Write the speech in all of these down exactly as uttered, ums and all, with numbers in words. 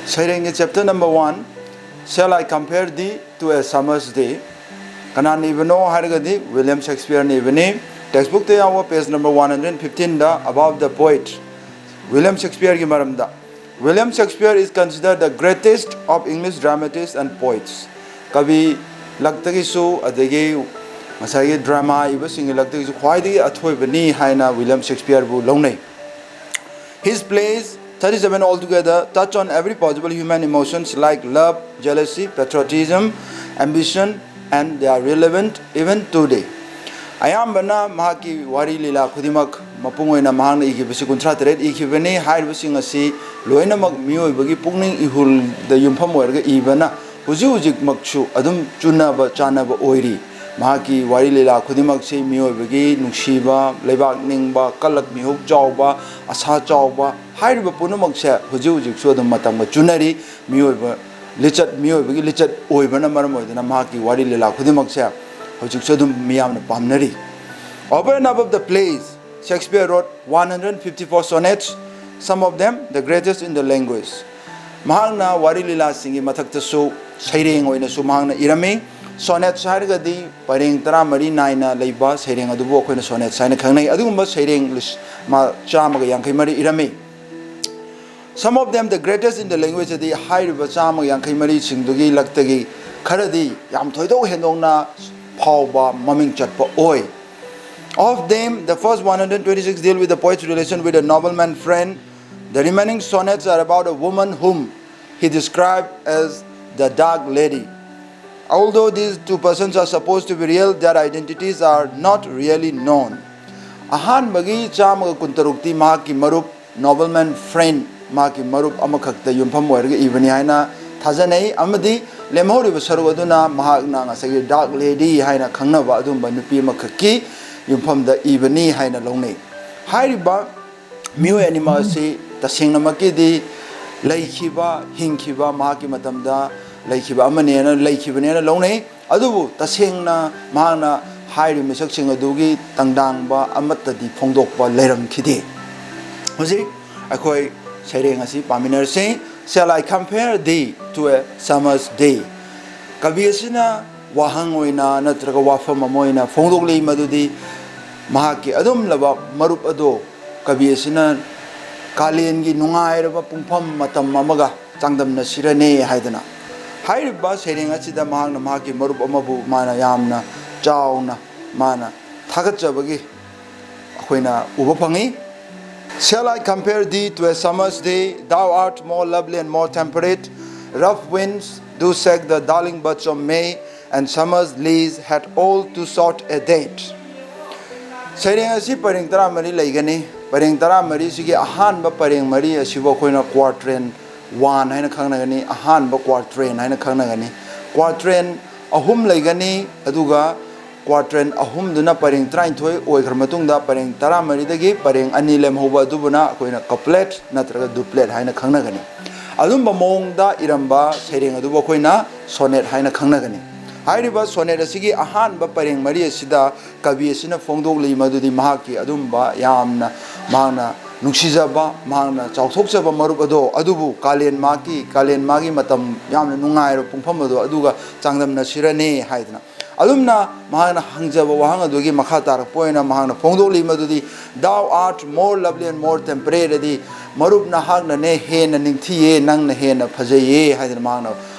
ꯁꯩꯔꯦꯡꯒꯤ chapter number one, Shall I Compare Thee to a Summer's Day? ꯀꯅꯥꯅ ꯏꯕꯅꯣ ꯍꯥꯏꯔꯒꯗꯤ William Shakespeareꯅ ꯏꯕꯅꯤ꯫ Textbookꯇ ꯌꯥꯎꯕ page number one hundred fifteenꯗ About the Poet, William Shakespeareꯒꯤ ꯃꯔꯝꯗ꯫ William Shakespeare is considered the greatest of English dramatists and poets. ꯀꯕꯤ ꯂꯛꯇꯒꯤꯁꯨ, ꯑꯗꯒꯤ ꯉꯁꯥꯏꯒꯤ drama ꯏꯕꯁꯤꯡꯒꯤ ꯂꯛꯇꯒꯤꯁꯨ ꯈ꯭ꯋꯥꯏꯗꯒꯤ ꯑꯊꯣꯏꯕꯅꯤ ꯍꯥꯏꯅ William Shakespeareꯕꯨ ꯂꯧꯅꯩ꯫ His plays, thirty-seven altogether, touch on every possible human emotions like love, jealousy, patriotism, ambition, and they are relevant even today. ꯑꯌꯥꯝꯕꯅ ꯃꯍꯥꯛꯀꯤ ꯋꯥꯔꯤ ꯂꯤꯂꯥ ꯈꯨꯗꯤꯡꯃꯛ, ꯃꯄꯨꯡ ꯑꯣꯏꯅ ꯃꯍꯥꯛꯅ ꯏꯈꯤꯕꯁꯤ ꯀꯨꯟꯊ꯭ꯔꯥ ꯇꯔꯦꯠ ꯏꯈꯤꯕꯅꯤ꯫ ꯍꯥꯏꯔꯤꯕꯁꯤꯡ ꯑꯁꯤ ꯂꯣꯏꯅꯃꯛ ꯃꯤꯑꯣꯏꯕꯒꯤ ꯄꯨꯛꯅꯤꯡ ꯏꯍꯨꯜꯗ ꯌꯨꯝꯐꯝ ꯑꯣꯏꯔꯒ ꯏꯕꯅ ꯍꯧꯖꯤꯛ ꯍꯧꯖꯤꯛꯃꯛꯁꯨ ꯑꯗꯨꯝ ꯆꯨꯅꯕ ꯆꯥꯅꯕ ꯑꯣꯏꯔꯤ꯫ ꯃꯍꯥꯛꯀꯤ ꯋꯥꯔꯤ ꯂꯤꯂꯥ ꯈꯨꯗꯤꯡꯃꯛꯁꯤ ꯃꯤꯑꯣꯏꯕꯒꯤ ꯅꯨꯡꯁꯤꯕ, ꯂꯩꯕꯥꯛ ꯅꯤꯡꯕ, ꯀꯂꯛ ꯃꯤꯍꯧ ꯆꯥꯎꯕ, ꯑꯁꯥ ꯆꯥꯎꯕ ꯍꯥꯏꯔꯤꯕ ꯄꯨꯝꯅꯃꯛꯁꯦ ꯍꯧꯖꯤꯛ ꯍꯧꯖꯤꯛꯁꯨ ꯑꯗꯨꯝ ꯃꯇꯝꯒ ꯆꯨꯅꯔꯤ꯫ ꯃꯤꯑꯣꯏꯕ ꯂꯤꯆꯠ, ꯃꯤꯑꯣꯏꯕꯒꯤ ꯂꯤꯆꯠ ꯑꯣꯏꯕꯅ ꯃꯔꯝ ꯑꯣꯏꯗꯨꯅ ꯃꯍꯥꯛꯀꯤ ꯋꯥꯔꯤ ꯂꯤꯂꯥ ꯈꯨꯗꯤꯡꯃꯛꯁꯦ ꯍꯧꯖꯤꯛꯁꯨ ꯑꯗꯨꯝ ꯃꯤꯌꯥꯝꯅ ꯄꯥꯝꯅꯔꯤ꯫ Over and above the plays, Shakespeare wrote one hundred fifty-four sonnets, some of them the greatest in the language. ꯃꯍꯥꯛꯅ ꯋꯥꯔꯤ ꯂꯤꯂꯥꯁꯤꯡꯒꯤ ꯃꯊꯛꯇꯁꯨ ꯁꯩꯔꯦꯡ ꯑꯣꯏꯅꯁꯨ ꯃꯍꯥꯛꯅ ꯏꯔꯝꯃꯤ꯫ Sonnets ꯍꯥꯏꯔꯒꯗꯤ ꯄꯔꯦꯡ ꯇꯔꯥꯃꯔꯤ ꯅꯥꯏꯅ ꯂꯩꯕ ꯁꯩꯔꯦꯡ ꯑꯗꯨꯕꯨ ꯑꯩꯈꯣꯏꯅ sonnets ꯍꯥꯏꯅ ꯈꯪꯅꯩ꯫ ꯑꯗꯨꯒꯨꯝꯕ ꯁꯩꯔꯦꯡ ꯂꯤꯁ-, ꯃꯥ ꯆꯥꯝꯃꯒ ꯌꯥꯡꯈꯩ ꯃꯔꯤ ꯏꯔꯝꯃꯤ꯫ Some of them the greatest in the language ꯑꯗꯤ ꯍꯥꯏꯔꯤꯕ ꯆꯥꯝꯃꯒ ꯌꯥꯡꯈꯩ ꯃꯔꯤꯁꯤꯡꯗꯨꯒꯤ ꯂꯛꯇꯒꯤ ꯈꯔꯗꯤ ꯌꯥꯝ ꯊꯣꯏꯗꯣꯛ ꯍꯦꯟꯗꯣꯛꯅ ꯐꯥꯎꯕ ꯃꯃꯤꯡ ꯆꯠꯄ ꯑꯣꯏ꯫ Of them, the first one hundred twenty-six deal with the poet's relation with a nobleman friend. The remaining sonnets are about a woman whom he described as the Dark Lady. Although these two persons are supposed to be real, their identities are not really known. ꯑꯍꯥꯟꯕꯒꯤ ꯆꯥꯝꯃꯒ ꯀꯨꯟꯇꯔꯨꯛꯇꯤ ꯃꯍꯥꯛꯀꯤ ꯃꯔꯨꯞ, nobleman friend, ꯃꯍꯥꯛꯀꯤ ꯃꯔꯨꯞ ꯑꯃꯈꯛꯇ ꯌꯨꯝꯐꯝ ꯑꯣꯏꯔꯒ ꯏꯕꯅꯤ ꯍꯥꯏꯅ ꯊꯥꯖꯅꯩ, ꯑꯃꯗꯤ ꯂꯦꯝꯍꯧꯔꯤꯕ ꯁꯔꯨꯛ ꯑꯗꯨꯅ ꯃꯍꯥꯛꯅ ꯉꯁꯥꯏꯒꯤ Dark Lady ꯍꯥꯏꯅ ꯈꯪꯅꯕ ꯑꯗꯨꯒꯨꯝꯕ ꯅꯨꯄꯤ ꯑꯃꯈꯛꯀꯤ ꯌꯨꯝꯐꯝꯗ ꯏꯕꯅꯤ ꯍꯥꯏꯅ ꯂꯧꯅꯩ꯫ ꯍꯥꯏꯔꯤꯕ ꯃꯤꯑꯣꯏ ꯑꯅꯤꯃꯛ ꯑꯁꯤ ꯇꯁꯦꯡꯅꯃꯛꯀꯤꯗꯤ ꯂꯩꯈꯤꯕ, ꯍꯤꯡꯈꯤꯕ, ꯃꯍꯥꯛꯀꯤ ꯃꯇꯝꯗ ꯂꯩꯈꯤꯕ ꯑꯃꯅꯦꯅ, ꯂꯩꯈꯤꯕꯅꯦꯅ ꯂꯧꯅꯩ꯫ ꯑꯗꯨꯕꯨ ꯇꯁꯦꯡꯅ ꯃꯍꯥꯛꯅ ꯍꯥꯏꯔꯤꯕ ꯃꯤꯁꯛꯁꯤꯡ ꯑꯗꯨꯒꯤ ꯇꯪꯗꯥꯡꯕ ꯑꯃꯠꯇꯗꯤ ꯐꯣꯡꯗꯣꯛꯄ ꯂꯩꯔꯝꯈꯤꯗꯦ꯫ ꯍꯧꯖꯤꯛ ꯑꯩꯈꯣꯏ ꯁꯩꯔꯦꯡ ꯑꯁꯤ ꯄꯥꯃꯤꯟꯅꯔꯁꯤ꯫ Shall I compare thee to a summer's day? ꯀꯕꯤ ꯑꯁꯤꯅ ꯋꯥꯍꯪ ꯑꯣꯏꯅ ꯅꯠꯇ꯭ꯔꯒ ꯋꯥꯐꯝ ꯑꯃ ꯑꯣꯏꯅ ꯐꯣꯡꯗꯣꯛꯂꯤ, ꯃꯗꯨꯗꯤ ꯃꯍꯥꯛꯀꯤ ꯑꯗꯨꯝꯂꯕ ꯃꯔꯨꯞ ꯑꯗꯣ ꯀꯕꯤ ꯑꯁꯤꯅ ꯀꯥꯂꯦꯟꯒꯤ ꯅꯨꯡꯉꯥꯏꯔꯕ ꯄꯨꯡꯐꯝ ꯃꯇꯝ ꯑꯃꯒ ꯆꯥꯡꯗꯝꯅꯁꯤꯔꯅꯦ ꯍꯥꯏꯗꯅ꯫ ꯍꯥꯏꯔꯤꯕ ꯁꯩꯔꯦꯡ ꯑꯁꯤꯗ ꯃꯍꯥꯛꯅ ꯃꯍꯥꯛꯀꯤ ꯃꯔꯨꯞ ꯑꯃꯕꯨ ꯃꯥꯅ ꯌꯥꯝꯅ ꯆꯥꯎꯅ ꯃꯥꯅ ꯊꯥꯒꯠꯆꯕꯒꯤ ꯑꯩꯈꯣꯏꯅ ꯎꯕ ꯐꯪꯉꯤ꯫ Shall I compare thee to a summer's day? Thou art more lovely and more temperate. Rough winds do shake the darling buds of May, and summer's lease had all too short a date. ꯁꯩꯔꯦꯡ ꯑꯁꯤ ꯄꯔꯦꯡ ꯇꯔꯥꯃꯔꯤ ꯂꯩꯒꯅꯤ꯫ ꯄꯔꯦꯡ ꯇꯔꯥꯃꯔꯤꯁꯤꯒꯤ ꯑꯍꯥꯟꯕ ꯄꯔꯦꯡ ꯃꯔꯤ ꯑꯁꯤꯕꯨ ꯑꯩꯈꯣꯏꯅ quatrain one ꯍꯥꯏꯅ ꯈꯪꯅꯒꯅꯤ, ꯑꯍꯥꯟꯕ quatrain ꯍꯥꯏꯅ ꯈꯪꯅꯒꯅꯤ꯫ Quatrain ꯑꯍꯨꯝ ꯂꯩꯒꯅꯤ, ꯑꯗꯨꯒ quatrain ꯑꯍꯨꯝꯗꯨꯅ ꯄꯔꯦꯡ ꯇꯔꯥꯅꯤꯊꯣꯏ ꯑꯣꯏꯈ꯭ꯔ ꯃꯇꯨꯡꯗ, ꯄꯔꯦꯡ ꯇꯔꯥꯃꯔꯤꯗꯒꯤ ꯄꯔꯦꯡ ꯑꯅꯤ ꯂꯦꯝꯍꯧꯕ ꯑꯗꯨꯕꯨꯅ ꯑꯩꯈꯣꯏꯅ couplet ꯅꯠꯇ꯭ꯔꯒ duplet ꯍꯥꯏꯅ ꯈꯪꯅꯒꯅꯤ꯫ ꯑꯗꯨꯝꯕ ꯃꯑꯣꯡꯗ ꯏꯔꯝꯕ ꯁꯩꯔꯦꯡ ꯑꯗꯨꯕꯨ ꯑꯩꯈꯣꯏꯅ sonnet ꯍꯥꯏꯅ ꯈꯪꯅꯒꯅꯤ꯫ ꯍꯥꯏꯔꯤꯕ sonnet ꯑꯁꯤꯒꯤ ꯑꯍꯥꯟꯕ ꯄꯔꯦꯡ ꯃꯔꯤ ꯑꯁꯤꯗ ꯀꯕꯤ ꯑꯁꯤꯅ ꯐꯣꯡꯗꯣꯛꯂꯤ ꯃꯗꯨꯗꯤ ꯃꯍꯥꯛꯀꯤ ꯑꯗꯨꯝꯕ ꯌꯥꯝꯅ ꯃꯍꯥꯛꯅ ꯅꯨꯡꯁꯤꯖꯕ, ꯃꯍꯥꯛꯅ ꯆꯥꯎꯊꯣꯛꯆꯕ ꯃꯔꯨꯞ ꯑꯗꯣ, ꯑꯗꯨꯕꯨ ꯀꯥꯂꯦꯟ ꯃꯥꯒꯤ, ꯀꯥꯂꯦꯟ ꯃꯥꯒꯤ ꯃꯇꯝ ꯌꯥꯝꯅ ꯅꯨꯡꯉꯥꯏꯔꯕ ꯄꯨꯡꯐꯝ ꯑꯗꯣ ꯑꯗꯨꯒ ꯆꯥꯡꯗꯝꯅꯁꯤꯔꯅꯦ ꯍꯥꯏꯗꯅ꯫ ꯑꯗꯨꯝꯅ ꯃꯍꯥꯛꯅ ꯍꯪꯖꯕ ꯋꯥꯍꯪ ꯑꯗꯨꯒꯤ ꯃꯈꯥ ꯇꯥꯔꯛꯄ ꯑꯣꯏꯅ ꯃꯍꯥꯛꯅ ꯐꯣꯡꯗꯣꯛꯂꯤ ꯃꯗꯨꯗꯤ, "Thou art more lovely and more temperate" ꯑꯗꯤ, "ꯃꯔꯨꯞ ꯅꯍꯥꯛꯅꯅꯦ ꯍꯦꯟꯅ ꯅꯤꯡꯊꯤꯌꯦ, ꯅꯪꯅ ꯍꯦꯟꯅ ꯐꯖꯩꯌꯦ" ꯍꯥꯏꯗꯅ ꯃꯍꯥꯛꯅ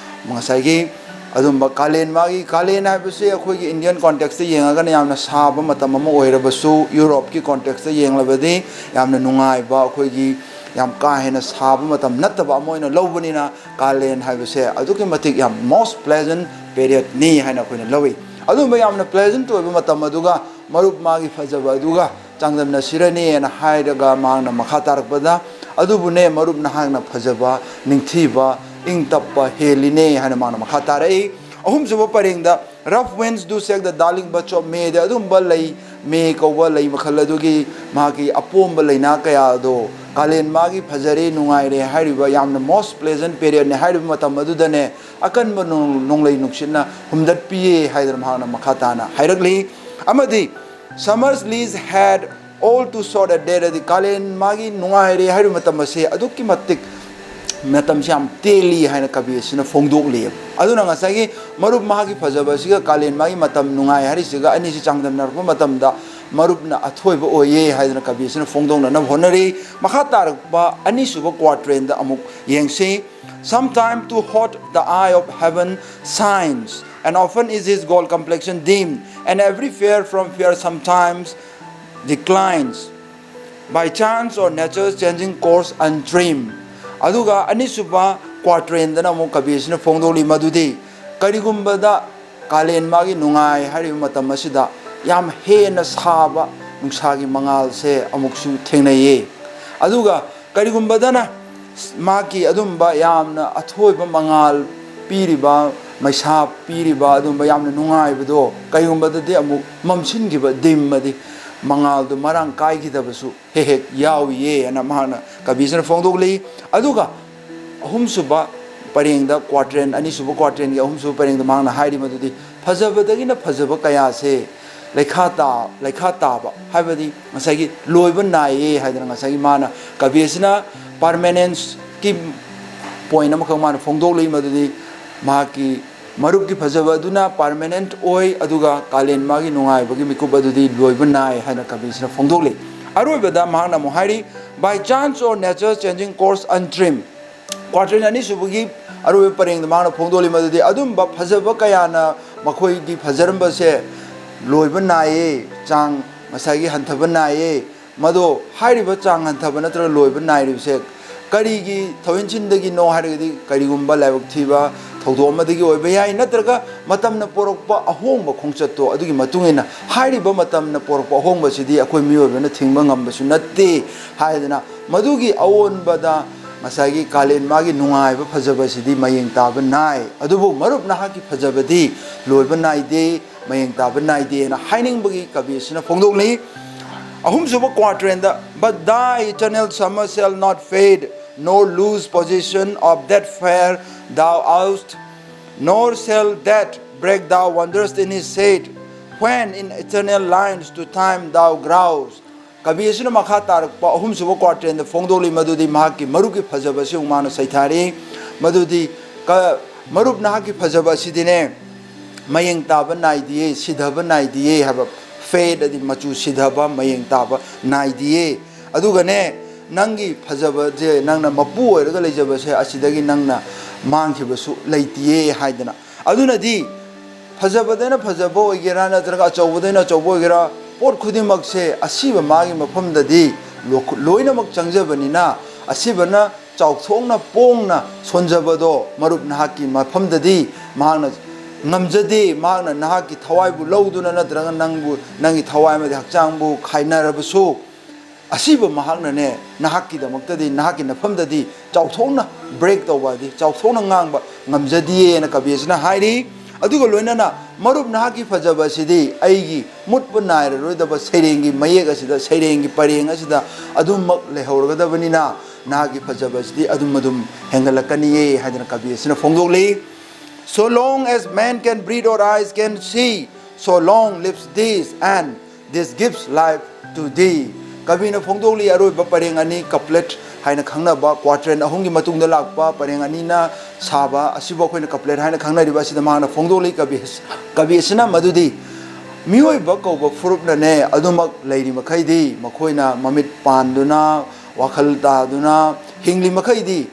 ꯉꯁꯥꯏꯒꯤ ꯑꯗꯨꯝꯕ ꯀꯥꯂꯦꯟ ꯃꯥꯒꯤ, ꯀꯥꯂꯦꯟ ꯍꯥꯏꯕꯁꯤ ꯑꯩꯈꯣꯏꯒꯤ Indian context ꯌꯦꯡꯉꯒꯅ ꯌꯥꯝꯅ ꯁꯥꯕ ꯃꯇꯝ ꯑꯃ ꯑꯣꯏꯔꯕꯁꯨ, Europe ꯀꯤ context ꯌꯦꯡꯂꯕꯗꯤ ꯌꯥꯝꯅ ꯅꯨꯡꯉꯥꯏꯕ, ꯑꯩꯈꯣꯏꯒꯤ ꯌꯥꯝ ꯀꯥ ꯍꯦꯟꯅ ꯁꯥꯕ ꯃꯇꯝ ꯅꯠꯇꯕ ꯑꯃ ꯑꯣꯏꯅ ꯂꯧꯕꯅꯤꯅ, ꯀꯥꯂꯦꯟ ꯍꯥꯏꯕꯁꯦ ꯑꯗꯨꯛꯀꯤ ꯃꯇꯤꯛ ꯌꯥꯝ most pleasant period ꯅꯤ ꯍꯥꯏꯅ ꯑꯩꯈꯣꯏꯅ ꯂꯧꯏ꯫ ꯑꯗꯨꯒꯨꯝꯕ ꯌꯥꯝꯅ pleasant ꯑꯣꯏꯕ ꯃꯇꯝ ꯑꯗꯨꯒ ꯃꯔꯨꯞ ꯃꯥꯒꯤ ꯐꯖꯕ ꯑꯗꯨꯒ ꯆꯥꯡꯗꯝꯅꯁꯤꯔꯅꯦꯅ ꯍꯥꯏꯔꯒ ꯃꯍꯥꯛꯅ ꯃꯈꯥ ꯇꯥꯔꯛꯄꯗ, "ꯑꯗꯨꯕꯨꯅꯦ ꯃꯔꯨꯞ ꯅꯍꯥꯛꯅ ꯐꯖꯕ, ꯅꯤꯡꯊꯤꯕ, ꯏꯪ ꯇꯞꯄ ꯍꯦꯜꯂꯤꯅꯦ" ꯍꯥꯏꯅ ꯃꯍꯥꯛꯅ ꯃꯈꯥ ꯇꯥꯔꯛꯏ꯫ ꯑꯍꯨꯝꯁꯨꯕ ꯄꯔꯦꯡꯗ, "Rough winds do shake the darling buds of May" ꯗ ꯑꯗꯨꯝꯕ ꯂꯩ, ꯃꯦ ꯀꯧꯕ ꯂꯩ ꯃꯈꯜ ꯑꯗꯨꯒꯤ ꯃꯍꯥꯛꯀꯤ ꯑꯄꯣꯝꯕ ꯂꯩꯅꯥ ꯀꯌꯥ ꯑꯗꯣ ꯀꯥꯂꯦꯟ ꯃꯥꯒꯤ ꯐꯖꯔꯦ, ꯅꯨꯡꯉꯥꯏꯔꯦ ꯍꯥꯏꯔꯤꯕ ꯌꯥꯝꯅ most pleasant period ꯅꯤ ꯍꯥꯏꯔꯤꯕ ꯃꯇꯝ ꯑꯗꯨꯗꯅꯦ, ꯑꯀꯟꯕ ꯅꯣꯡ-, ꯅꯣꯡꯂꯩ ꯅꯨꯡꯁꯤꯠꯅ ꯍꯨꯝꯗꯠꯄꯤꯌꯦ ꯍꯥꯏꯗꯅ ꯃꯍꯥꯛꯅ ꯃꯈꯥ ꯇꯥꯅ ꯍꯥꯏꯔꯛꯂꯤ꯫ ꯑꯃꯗꯤ "Summer's lease had all too short a date" ꯑꯗꯤ ꯀꯥꯂꯦꯟ ꯃꯥꯒꯤ ꯅꯨꯡꯉꯥꯏꯔꯦ ꯍꯥꯏꯔꯤꯕ ꯃꯇꯝ ꯑꯁꯦ ꯑꯗꯨꯛꯀꯤ ꯃꯇꯤꯛ ꯃꯇꯝꯁꯤ ꯌꯥꯝ ꯇꯦꯜꯂꯤ ꯍꯥꯏꯅ ꯀꯕꯤ ꯑꯁꯤꯅ ꯐꯣꯡꯗꯣꯛꯂꯤ꯫ ꯑꯗꯨꯅ ꯉꯁꯥꯏꯒꯤ ꯃꯔꯨꯞ ꯃꯍꯥꯛꯀꯤ ꯐꯖꯕ ꯑꯁꯤꯒ ꯀꯥꯂꯦꯟ ꯃꯥꯒꯤ ꯃꯇꯝ ꯅꯨꯡꯉꯥꯏ ꯍꯥꯏꯔꯤꯁꯤꯒ ꯑꯅꯤꯁꯤ ꯆꯥꯡꯗꯝꯅꯔꯛꯄ ꯃꯇꯝꯗ ꯃꯔꯨꯞꯅ ꯑꯊꯣꯏꯕ ꯑꯣꯏꯌꯦ ꯍꯥꯏꯗꯅ ꯀꯕꯤ ꯑꯁꯤꯅ ꯐꯣꯡꯗꯣꯛꯅꯅꯕ ꯍꯣꯠꯅꯔꯤ꯫ ꯃꯈꯥ ꯇꯥꯔꯛꯄ ꯑꯅꯤꯁꯨꯕ quatrain ꯗ ꯑꯃꯨꯛ ꯌꯦꯡꯁꯤ꯫ Sometime too hot the eye of heaven shines, and often is his gold complexion dim, and every fair from fair sometimes declines, by chance or nature's changing course untrimmed. ꯑꯗꯨꯒ ꯑꯅꯤꯁꯨꯕ quatrain ꯗꯅ ꯑꯃꯨꯛ ꯀꯕꯤ ꯑꯁꯤꯅ ꯐꯣꯡꯗꯣꯛꯂꯤ ꯃꯗꯨꯗꯤ, ꯀꯔꯤꯒꯨꯝꯕꯗ ꯀꯥꯂꯦꯟ ꯃꯥꯒꯤ ꯅꯨꯡꯉꯥꯏ ꯍꯥꯏꯔꯤꯕ ꯃꯇꯝ ꯑꯁꯤꯗ ꯌꯥꯝ ꯍꯦꯟꯅ ꯁꯥꯕ ꯅꯨꯡꯁꯥꯒꯤ ꯃꯉꯥꯜꯁꯦ ꯑꯃꯨꯛꯁꯨ ꯊꯦꯡꯅꯩꯌꯦ꯫ ꯑꯗꯨꯒ ꯀꯔꯤꯒꯨꯝꯕꯗꯅ ꯃꯥꯒꯤ ꯑꯗꯨꯝꯕ ꯌꯥꯝꯅ ꯑꯊꯣꯏꯕ ꯃꯉꯥꯜ ꯄꯤꯔꯤꯕ, ꯃꯩꯁꯥ ꯄꯤꯔꯤꯕ ꯑꯗꯨꯝꯕ ꯌꯥꯝꯅ ꯅꯨꯡꯉꯥꯏꯕꯗꯣ ꯀꯔꯤꯒꯨꯝꯕꯗꯗꯤ ꯑꯃꯨꯛ ꯃꯝꯁꯤꯟꯈꯤꯕ, ꯗꯤꯝ ꯑꯗꯤ ꯃꯉꯥꯜꯗꯨ ꯃꯔꯥꯡ ꯀꯥꯏꯈꯤꯗꯕꯁꯨ ꯍꯦꯛ ꯍꯦꯛ ꯌꯥꯎꯏꯌꯦ ꯍꯥꯏꯅ ꯃꯍꯥꯛꯅ ꯀꯕꯤꯁꯤꯅ ꯐꯣꯡꯗꯣꯛꯂꯤ꯫ ꯑꯗꯨꯒ ꯑꯍꯨꯝꯁꯨꯕ ꯄꯔꯦꯡꯗ quatrain, ꯑꯅꯤꯁꯨꯕ quatrain ꯒꯤ ꯑꯍꯨꯝꯁꯨꯕ ꯄꯔꯦꯡꯗ ꯃꯍꯥꯛꯅ ꯍꯥꯏꯔꯤ ꯃꯗꯨꯗꯤ, ꯐꯖꯕꯗꯒꯤꯅ ꯐꯖꯕ ꯀꯌꯥꯁꯦ ꯂꯩꯈꯥ ꯇꯥ-, ꯂꯩꯈꯥ ꯇꯥꯕ, ꯍꯥꯏꯕꯗꯤ ꯉꯁꯥꯏꯒꯤ ꯂꯣꯏꯕ ꯅꯥꯏꯌꯦ ꯍꯥꯏꯗꯅ ꯉꯁꯥꯏꯒꯤ ꯃꯥꯅ, ꯀꯕꯤ ꯑꯁꯤꯅ permanence ꯀꯤ point ꯑꯃꯈꯛ ꯃꯥꯅ ꯐꯣꯡꯗꯣꯛꯂꯤ ꯃꯗꯨꯗꯤ ꯃꯍꯥꯛꯀꯤ ꯃꯔꯨꯞꯀꯤ ꯐꯖꯕ ꯑꯗꯨꯅ permanent ꯑꯣꯏ, ꯑꯗꯨꯒ ꯀꯥꯂꯦꯟ ꯃꯥꯒꯤ ꯅꯨꯡꯉꯥꯏꯕꯒꯤ ꯃꯤꯀꯨꯞ ꯑꯗꯨꯗꯤ ꯂꯣꯏꯕ ꯅꯥꯏ ꯍꯥꯏꯅ ꯀꯕꯤꯁꯤꯅ ꯐꯣꯡꯗꯣꯛꯂꯤ꯫ ꯑꯔꯣꯏꯕꯗ ꯃꯍꯥꯛꯅ ꯑꯃꯨꯛ ꯍꯥꯏꯔꯤ, "By chance or nature's changing course untrimmed"꯫ Quatrain ꯑꯅꯤꯁꯨꯕꯒꯤ ꯑꯔꯣꯏꯕ ꯄꯔꯦꯡꯗ ꯃꯍꯥꯛꯅ ꯐꯣꯡꯗꯣꯛꯂꯤ ꯃꯗꯨꯗꯤ ꯑꯗꯨꯝꯕ ꯐꯖꯕ ꯀꯌꯥꯅ ꯃꯈꯣꯏꯒꯤ ꯐꯖꯔꯝꯕꯁꯦ ꯂꯣꯏꯕ ꯅꯥꯏꯌꯦ, ꯆꯥꯡ ꯉꯁꯥꯏꯒꯤ ꯍꯟꯊꯕ ꯅꯥꯏꯌꯦ꯫ ꯃꯗꯣ ꯍꯥꯏꯔꯤꯕ ꯆꯥꯡ ꯍꯟꯊꯕ ꯅꯠꯇ꯭ꯔꯒ ꯂꯣꯏꯕ ꯅꯥꯏꯔꯤꯕꯁꯦ ꯀꯔꯤꯒꯤ ꯊꯧꯏꯟꯁꯤꯟꯗꯒꯤꯅꯣ ꯍꯥꯏꯔꯒꯗꯤ, ꯀꯔꯤꯒꯨꯝꯕ ꯂꯥꯏꯕꯛ ꯊꯤꯕ ꯊꯧꯗꯣꯛ ꯑꯃꯗꯒꯤ ꯑꯣꯏꯕ ꯌꯥꯏ, ꯅꯠꯇ꯭ꯔꯒ ꯃꯇꯝꯅ ꯄꯣꯔꯛꯄ ꯑꯍꯣꯡꯕ ꯈꯣꯡꯆꯠꯇꯣ ꯑꯗꯨꯒꯤ ꯃꯇꯨꯡ ꯏꯟꯅ, ꯍꯥꯏꯔꯤꯕ ꯃꯇꯝꯅ ꯄꯣꯔꯛꯄ ꯑꯍꯣꯡꯕꯁꯤꯗꯤ ꯑꯩꯈꯣꯏ ꯃꯤꯑꯣꯏꯕꯅ ꯊꯤꯡꯕ ꯉꯝꯕꯁꯨ ꯅꯠꯇꯦ ꯍꯥꯏꯗꯅ, ꯃꯗꯨꯒꯤ ꯑꯑꯣꯟꯕꯗ ꯉꯁꯥꯏꯒꯤ ꯀꯥꯂꯦꯟ ꯃꯥꯒꯤ ꯅꯨꯡꯉꯥꯏꯕ ꯐꯖꯕꯁꯤꯗꯤ ꯃꯌꯦꯡ ꯇꯥꯕ ꯅꯥꯏ, ꯑꯗꯨꯕꯨ ꯃꯔꯨꯞ ꯅꯍꯥꯛꯀꯤ ꯐꯖꯕꯗꯤ ꯂꯣꯏꯕ ꯅꯥꯏꯗꯦ, ꯃꯌꯦꯡ ꯇꯥꯕ ꯅꯥꯏꯗꯦꯅ ꯍꯥꯏꯅꯤꯡꯕꯒꯤ ꯀꯕꯤ ꯑꯁꯤꯅ ꯐꯣꯡꯗꯣꯛꯂꯤ꯫ ꯑꯍꯨꯝꯁꯨꯕ quatrain the, "But thy eternal summer shall not fade, nor lose possession of that fair thou art, nor shall death break thou wanderest in his shade, when in eternal lines to time thou grows." ꯀꯕꯤ ꯑꯁꯤꯅ ꯃꯈꯥ ꯇꯥꯔꯛꯄ ꯑꯍꯨꯝꯁꯨꯕ ꯀ꯭ꯋꯥꯇ꯭ꯔꯦꯟꯗ ꯐꯣꯡꯗꯣꯛꯂꯤ, ꯃꯗꯨꯗꯤ ꯃꯍꯥꯛꯀꯤ ꯃꯔꯨꯞꯀꯤ ꯐꯖꯕ ꯑꯁꯤ ꯑꯃꯨꯛ ꯃꯥꯅ ꯁꯩꯊꯥꯔꯤ꯫ ꯃꯗꯨꯗꯤ ꯀ-, "ꯃꯔꯨꯞ, ꯅꯍꯥꯛꯀꯤ ꯐꯖꯕ ꯑꯁꯤꯗꯤꯅꯦ, ꯃꯌꯦꯡ ꯇꯥꯕ ꯅꯥꯏꯗꯤꯌꯦ, ꯁꯤꯊꯕ ꯅꯥꯏꯗꯤꯌꯦ" ꯍꯥꯏꯕ, ꯐꯦꯗ ꯑꯗꯤ ꯃꯆꯨ ꯁꯤꯊꯕ, ꯃꯌꯦꯡ ꯇꯥꯕ ꯅꯥꯏꯗꯤꯌꯦ꯫ ꯑꯗꯨꯒꯅꯦ, ꯅꯪꯒꯤ ꯐꯖꯕꯁꯦ, ꯅꯪꯅ ꯃꯄꯨ ꯑꯣꯏꯔꯒ ꯂꯩꯖꯕꯁꯦ, ꯑꯁꯤꯗꯒꯤ ꯅꯪꯅ ꯃꯥꯡꯈꯤꯕꯁꯨ ꯂꯩꯇꯤꯌꯦ ꯍꯥꯏꯗꯅ꯫ ꯑꯗꯨꯅꯗꯤ ꯐꯖꯕꯗꯩꯅ ꯐꯖꯕ ꯑꯣꯏꯒꯦꯔꯥ, ꯅꯠꯇ꯭ꯔꯒ ꯑꯆꯧꯕꯗꯩꯅ ꯑꯆꯧꯕ ꯑꯣꯏꯒꯦꯔꯥ, ꯄꯣꯠ ꯈꯨꯗꯤꯡꯃꯛꯁꯦ ꯑꯁꯤꯕ ꯃꯥꯒꯤ ꯃꯐꯝꯗꯗꯤ ꯂꯣ-, ꯂꯣꯏꯅꯃꯛ ꯆꯪꯖꯕꯅꯤꯅ, ꯑꯁꯤꯕꯅ ꯆꯥꯎꯊꯣꯛꯅ ꯄꯣꯡꯅ ꯁꯣꯟꯖꯕꯗꯣ, ꯃꯔꯨꯞ, ꯅꯍꯥꯛꯀꯤ ꯃꯐꯝꯗꯗꯤ ꯃꯍꯥꯛꯅ ꯉꯝꯖꯗꯦ꯫ ꯃꯍꯥꯛꯅ ꯅꯍꯥꯛꯀꯤ ꯊꯋꯥꯏꯕꯨ ꯂꯧꯗꯨꯅ ꯅꯠꯇ꯭ꯔꯒ ꯅꯪꯕꯨ, ꯅꯪꯒꯤ ꯊꯋꯥꯏ ꯑꯃꯗꯤ ꯍꯛꯆꯥꯡꯕꯨ ꯈꯥꯏꯅꯔꯕꯁꯨ, ꯑꯁꯤꯕ ꯃꯍꯥꯛꯅꯅꯦ, ꯅꯍꯥꯛꯀꯤꯗꯃꯛꯇꯗꯤ, ꯅꯍꯥꯛꯀꯤ ꯅꯐꯝꯗꯗꯤ ꯆꯥꯎꯊꯣꯛꯅ ꯕ꯭ꯔꯦꯛ ꯇꯧꯕ, ꯍꯥꯏꯗꯤ ꯆꯥꯎꯊꯣꯛꯅ ꯉꯥꯡꯕ ꯉꯝꯖꯗꯤꯌꯦꯅ ꯀꯕꯤ ꯑꯁꯤꯅ ꯍꯥꯏꯔꯤ꯫ ꯑꯗꯨꯒ ꯂꯣꯏꯅꯅ, "ꯃꯔꯨꯞ, ꯅꯍꯥꯛꯀꯤ ꯐꯖꯕ ꯑꯁꯤꯗꯤ ꯑꯩꯒꯤ ꯃꯨꯠꯄ ꯅꯥꯏꯔꯔꯣꯏꯗꯕ ꯁꯩꯔꯦꯡꯒꯤ ꯃꯌꯦꯛ ꯑꯁꯤꯗ, ꯁꯩꯔꯦꯡꯒꯤ ꯄꯔꯦꯡ ꯑꯁꯤꯗ ꯑꯗꯨꯃꯛ ꯂꯩꯍꯧꯔꯒꯗꯕꯅꯤꯅ, ꯅꯍꯥꯛꯀꯤ ꯐꯖꯕ ꯑꯁꯤꯗꯤ ꯑꯗꯨꯝ ꯑꯗꯨꯝ ꯍꯦꯟꯒꯠꯂꯛꯀꯅꯤꯌꯦ" ꯍꯥꯏꯗꯅ ꯀꯕꯤ ꯑꯁꯤꯅ ꯐꯣꯡꯗꯣꯛꯂꯤ꯫ "So long as man can breathe or eyes can see, so long lives this, and this gives life to thee." ꯀꯕꯤꯅ ꯐꯣꯡꯗꯣꯛꯂꯤ ꯑꯔꯣꯏꯕ ꯄꯔꯦꯡ ꯑꯅꯤ, ꯀꯄ꯭ꯂꯦꯠ ꯍꯥꯏꯅ ꯈꯪꯅꯕ, ꯀ꯭ꯋꯥꯇ꯭ꯔꯦꯟ ꯑꯍꯨꯝꯒꯤ ꯃꯇꯨꯡꯗ ꯂꯥꯛꯄ ꯄꯔꯦꯡ ꯑꯅꯤꯅ ꯁꯥꯕ ꯑꯁꯤꯕꯨ ꯑꯩꯈꯣꯏꯅ ꯀꯄ꯭ꯂꯦꯠ ꯍꯥꯏꯅ ꯈꯪꯅꯔꯤꯕ ꯑꯁꯤꯗ ꯃꯍꯥꯛꯅ ꯐꯣꯡꯗꯣꯛꯂꯤ꯫ ꯀꯕꯤ, ꯀꯕꯤ ꯑꯁꯤꯅ ꯃꯗꯨꯗꯤ ꯃꯤꯑꯣꯏꯕ ꯀꯧꯕ ꯐꯨꯔꯨꯞꯅꯅꯦ, ꯑꯗꯨꯃꯛ ꯂꯩꯔꯤ ꯃꯈꯩꯗꯤ, ꯃꯈꯣꯏꯅ ꯃꯃꯤꯠ ꯄꯥꯟꯗꯨꯅ, ꯋꯥꯈꯜ ꯇꯥꯗꯨꯅ ꯍꯤꯡꯂꯤ ꯃꯈꯩꯗꯤ,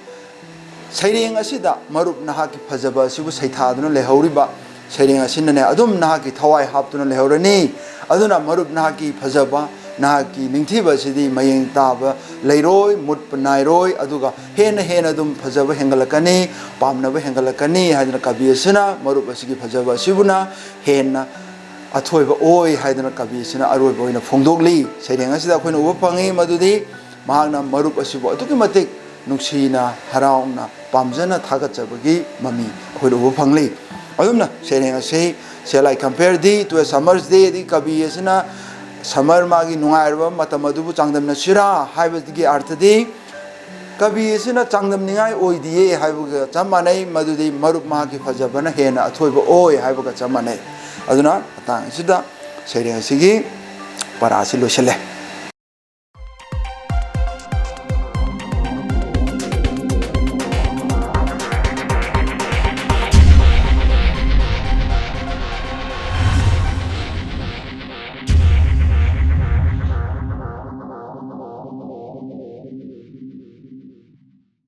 ꯁꯩꯔꯦꯡ ꯑꯁꯤꯗ ꯃꯔꯨꯞ ꯅꯍꯥꯛꯀꯤ ꯐꯖꯕ ꯑꯁꯤꯕꯨ ꯁꯩꯊꯥꯗꯨꯅ ꯂꯩꯍꯧꯔꯤꯕ ꯁꯩꯔꯦꯡ ꯑꯁꯤꯅꯅꯦ, ꯑꯗꯨꯝ ꯅꯍꯥꯛꯀꯤ ꯊꯋꯥꯏ ꯍꯥꯞꯇꯨꯅ ꯂꯩꯍꯧꯔꯅꯤ꯫ ꯑꯗꯨꯅ ꯃꯔꯨꯞ, ꯅꯍꯥꯛꯀꯤ ꯐꯖꯕ, ꯅꯍꯥꯛꯀꯤ ꯅꯤꯡꯊꯤꯕ ꯑꯁꯤꯗꯤ ꯃꯌꯦꯡ ꯇꯥꯕ ꯂꯩꯔꯣꯏ, ꯃꯨꯠꯄ ꯅꯥꯏꯔꯣꯏ, ꯑꯗꯨꯒ ꯍꯦꯟꯅ ꯍꯦꯟꯅ ꯑꯗꯨꯝ ꯐꯖꯕ ꯍꯦꯟꯒꯠꯂꯛꯀꯅꯤ, ꯄꯥꯝꯅꯕ ꯍꯦꯟꯒꯠꯂꯛꯀꯅꯤ ꯍꯥꯏꯗꯅ ꯀꯕꯤ ꯑꯁꯤꯅ ꯃꯔꯨꯞ ꯑꯁꯤꯒꯤ ꯐꯖꯕ ꯑꯁꯤꯕꯨꯅ ꯍꯦꯟꯅ ꯑꯊꯣꯏꯕ ꯑꯣꯏ ꯍꯥꯏꯗꯅ ꯀꯕꯤ ꯑꯁꯤꯅ ꯑꯔꯣꯏꯕ ꯑꯣꯏꯅ ꯐꯣꯡꯗꯣꯛꯂꯤ꯫ ꯁꯩꯔꯦꯡ ꯑꯁꯤꯗ ꯑꯩꯈꯣꯏꯅ ꯎꯕ ꯐꯪꯉꯤ ꯃꯗꯨꯗꯤ ꯃꯍꯥꯛꯅ ꯃꯔꯨꯞ ꯑꯁꯤꯕꯨ ꯑꯗꯨꯛꯀꯤ ꯃꯇꯤꯛ ꯅꯨꯡꯁꯤꯅ, ꯍꯔꯥꯎꯅ, ꯄꯥꯝꯖꯅ ꯊꯥꯒꯠꯆꯕꯒꯤ ꯃꯃꯤ ꯑꯩꯈꯣꯏꯅ ꯎꯕ ꯐꯪꯂꯤ꯫ ꯑꯗꯨꯝꯅ ꯁꯩꯔꯦꯡ ꯑꯁꯤ "Shall I compare thee to a summer's day?" ꯑꯗꯒꯤ ꯀꯕꯤ ꯑꯁꯤꯅ ꯁꯝꯃꯔ, ꯃꯥꯒꯤ ꯅꯨꯡꯉꯥꯏꯔꯕ ꯃꯇꯝ ꯑꯗꯨꯕꯨ ꯆꯥꯡꯗꯝꯅꯁꯤꯔꯥ ꯍꯥꯏꯕꯒꯤ ꯑꯥꯔꯊꯗꯤ, ꯀꯕꯤ ꯑꯁꯤꯅ ꯆꯥꯡꯗꯝꯅꯤꯡꯉꯥꯏ ꯑꯣꯏꯗꯤꯌꯦ ꯍꯥꯏꯕꯒ ꯆꯞ ꯃꯥꯟꯅꯩ, ꯃꯗꯨꯗꯤ ꯃꯔꯨꯞ ꯃꯍꯥꯛꯀꯤ ꯐꯖꯕꯅ ꯍꯦꯟꯅ ꯑꯊꯣꯏꯕ ꯑꯣꯏ ꯍꯥꯏꯕꯒ ꯆꯞ ꯃꯥꯟꯅꯩ꯫ ꯑꯗꯨꯅ ꯃꯇꯥꯡ ꯑꯁꯤꯗ ꯁꯩꯔꯦꯡ ꯑꯁꯤꯒꯤ ꯄꯔꯥ ꯑꯁꯤ ꯂꯣꯏꯁꯤꯜꯂꯦ꯫